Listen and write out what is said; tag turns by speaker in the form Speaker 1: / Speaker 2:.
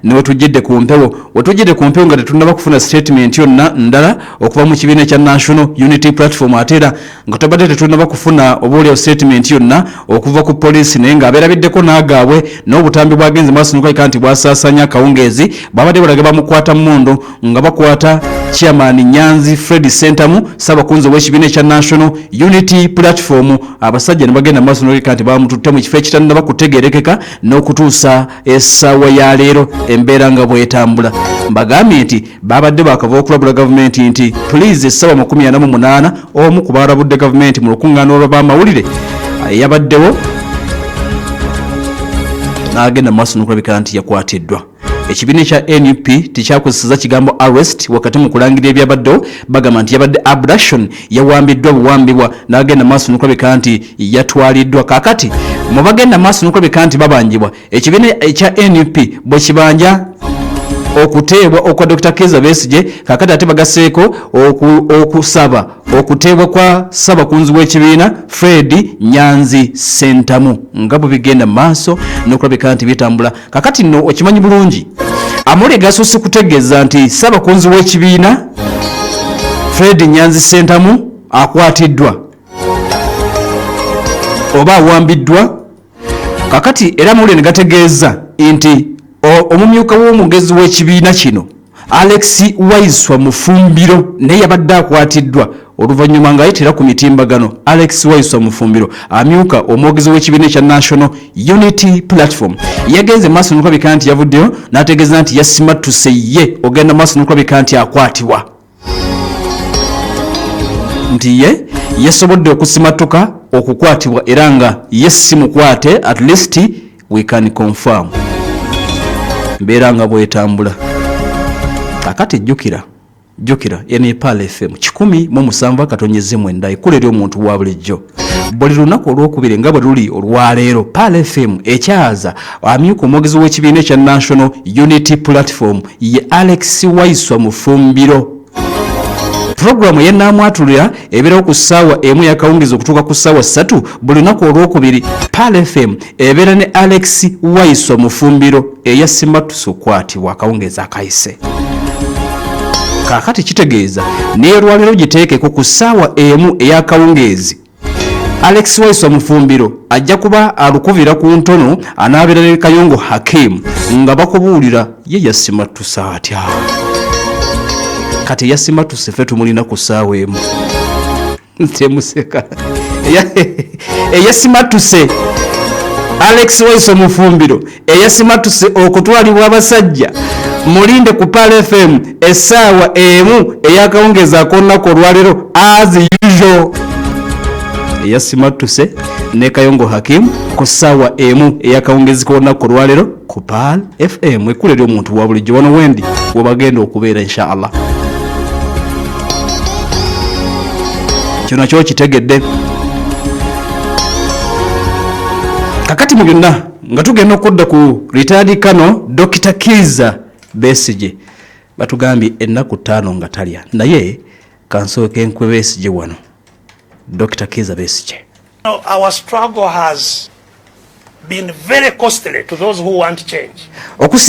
Speaker 1: Ne wetujjidde ku mpewo, wetujjidde ku mpewo nga tetunnaba kufuna statement yonna ndala okuva mu kibiina ekya National Unity Platform, ate era nga tubadde tetunnaba kufuna obaolyawo statement yonna okuva ku poliisi, naye ng'abeerabiddeko n'agaabwe n'obutambi bwagenze maaso nokulabika nti bwasaasanya akawungeezi bwabadde bulaga bamukwata mmundu nga bakwata Chairman Nyanzi Fred Sentamu, ssabakunzi ow'ekibiina ekya National Unity Platform. Abasajja ne bagenda maaso nokulabika nti bamututte mu kifo ekitannaba kutegeerekeka n'okutuusa essaawa ya leero. Embeera nga bwetambula, mbagambye nti babadde bakava okulabula gavumenti nti please, essaawa 48. Omu ku balabudde gavumenti mu lukuŋŋaana olw'abamawulire eyabaddewo n'agenda mu maaso n'okulabika nti yakwatiddwa. Ekibiina ekya NUP tekyakozeseza kigambo arrest wakati mu kulangira ebyabaddewo. Bagamba nti yabadde abduction, yawambiddwa buwambibwa n'agenda maaso n'okulabika nti yatwaliddwa. Kakati mu bagenda maaso n'okulabika nti babanjibwa, ekibiina ekya NUP bwe kibanja okuteebwa okwa Dr Kiiza Besigye, kakati ate bagaseeko okusaba okuteebwa kwa ssabakunzi w'ekibiina Fred Nyanzi Sentamu, nga bwe bigenda mu maaso n'okulabika nti bitambula. Kakati nno okimanyi bulungi, amawulire gasoose kutegeeza nti ssabakunzi w'ekibiina Fred Nyanzi Sentamu akwatiddwa oba awambiddwa. Kakati era amawulire ne gategeeza nti omumyuka w'omugezi w'ekibiina kino Alex Waiswa Mufumbiro naye yabadde akwatiddwa oluvannyuma ng'ayitira ku mitimbagano. Alex Waiswa Mufumbiro, amyuka omwogezi w'ekibiina ekya National Unity Platform, yagenze maaso n'okulabika nti yavuddeyo n'ategeeza nti yasimattuse ye ogenda maaso n'okulabika nti akwatibwa, nti ye yasobodde okusimattuka okukwatibwa era nga ye si mukwate. At least we can confirm mbeera nga bwetambula. Kakati jjukira, jjukira, eno Pearl FM 107.9, ekkula ery'omuntu wa bulijjo. Buli lunaku olwokubiri nga bwe luli olwaleero, Pearl FM ekyaza amyuka omwogezi w'ekibiina ekya National Unity Platform ye Alex Waiswa Mufumbiro. Puroguramu yennaamwatulira ebeerawo ku ssaawa 1 yakawungezi okutuuka ku ssaawa 3 buli lunaku olwokubiri. Pearl FM ebeera ne Alex Waiswa Mufumbiro eyasimattuse okukwatibwa akawungezi akayise. Kaakati kitegeeza n'erwaleero giteekeko ku ssaawa 1 ey'akawungeezi, Alex Waiswa Mufumbiro ajja kuba alukubira ku ntono, anaabeera ne Kayongo Hakim nga bakubuulira ye yasimattuse atya. Kati yasimattuse ffe tumulina ku ssaawa 1. Temuseka. Eyasimattuse Alex Waiswa Mufumbiro, eyasimattuse okutwalibwa abasajja, mulinde ku Pearl FM essaawa 1 eyakawungezi ak'olunaku olwaleero, as usual, eyasimattuse ne Kayongo Hakim ku ssaawa 1 eyakawungezi k'olunaku olwaleero ku Pearl FM, ekkula ery'omuntu wa bulijjo. Wano wendi webagenda okubeera, inshaallah. Kyo nakyo kitegedde. Kakati mu byonna nga tugenda okudda ku retired Colonel Dr Kiiza Besigye, batugambye ennaku 5 nga talya, naye kansooke nkwe Besigye wano, Dr Kiiza Besigye.
Speaker 2: Our struggle has been very costly to those who want change.
Speaker 1: Okusi